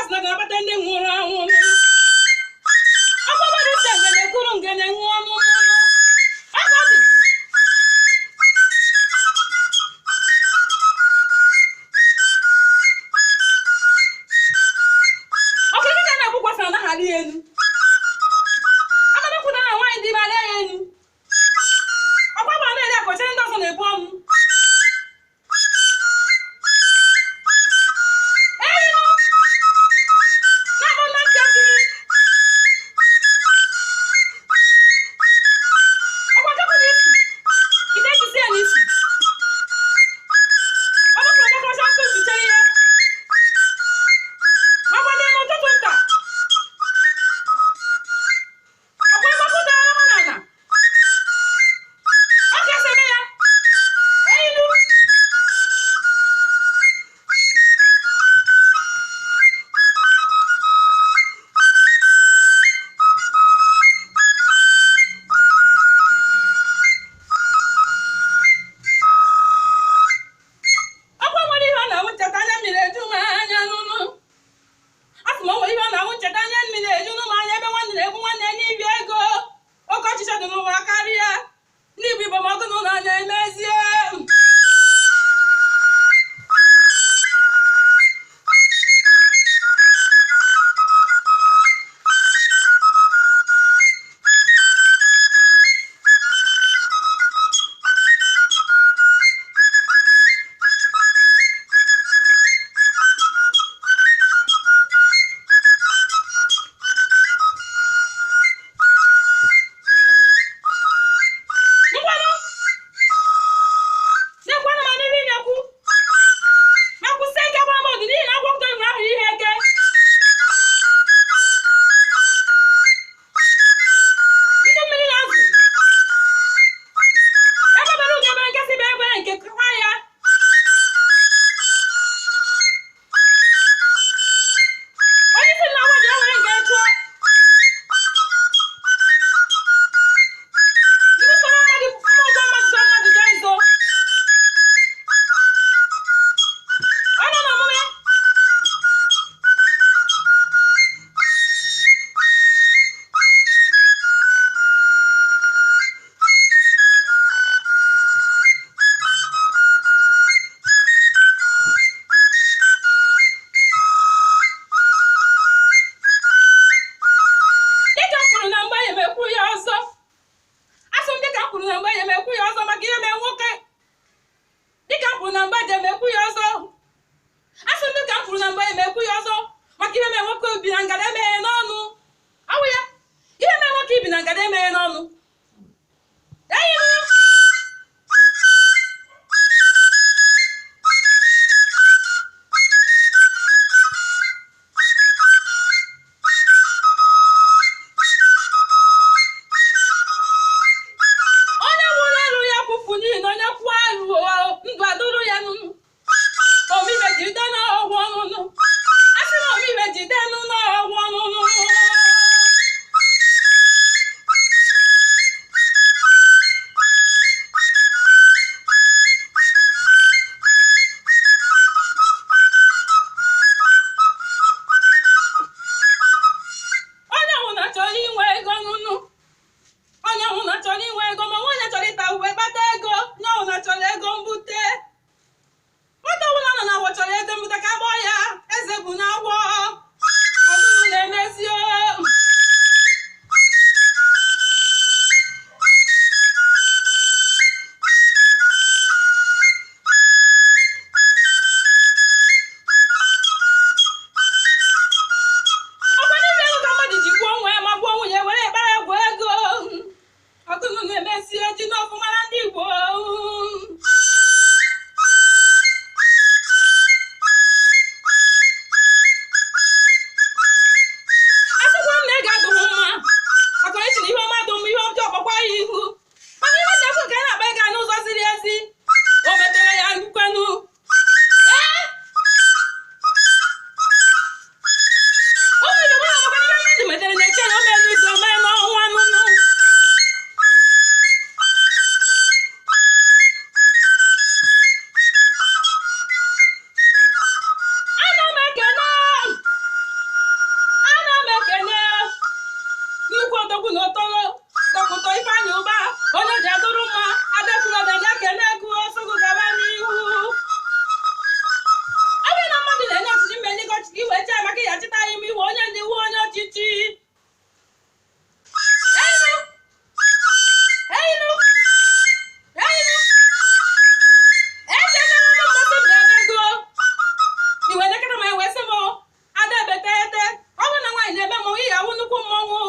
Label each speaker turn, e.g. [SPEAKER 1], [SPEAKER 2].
[SPEAKER 1] sị na ga-akpata ndị nwụrụ anwụ. Agbabara ise ngene kụrụ ngene ṅụọ n'ụlọ. Agadi. Ọkụ ka na-akwụ kwasara na ghara ya elu. Amara kwụdara na nwaanyị dị ime arịa ya elu. Ọkwa gbara na-eri akọchere ndị ọzọ na-ebu ọnwụ. Eyinụ! Na-akpọ nna ntị echiri. Ọkwa nkapụ n'isi. Ite ejisi ya n'isi. Ọ bụrụ na ọkọcha nkụ ntuchere ihe. Ma gwadie n'ụtụtụ nta. mma. Ada Ekwulobia, bịa kene gụ osogwu, gaba n'ihu. Ọ bụrụ na mmadụ na-enye ọchịchị mgbe nye gị ọchịchị iwe chee maka ya chịta anyị ma iwe onye ndị iwe onye ọchịchị. Eyinu! Eyinu! Eyinu! Echetara m mbọsị bịa ebe go iwe nekọta ma wee sị m, ada ebete ete, ọ bụrụ na nwaanyị na-eme mmọnwụ, iyi awụ nnukwu mmọnwụ.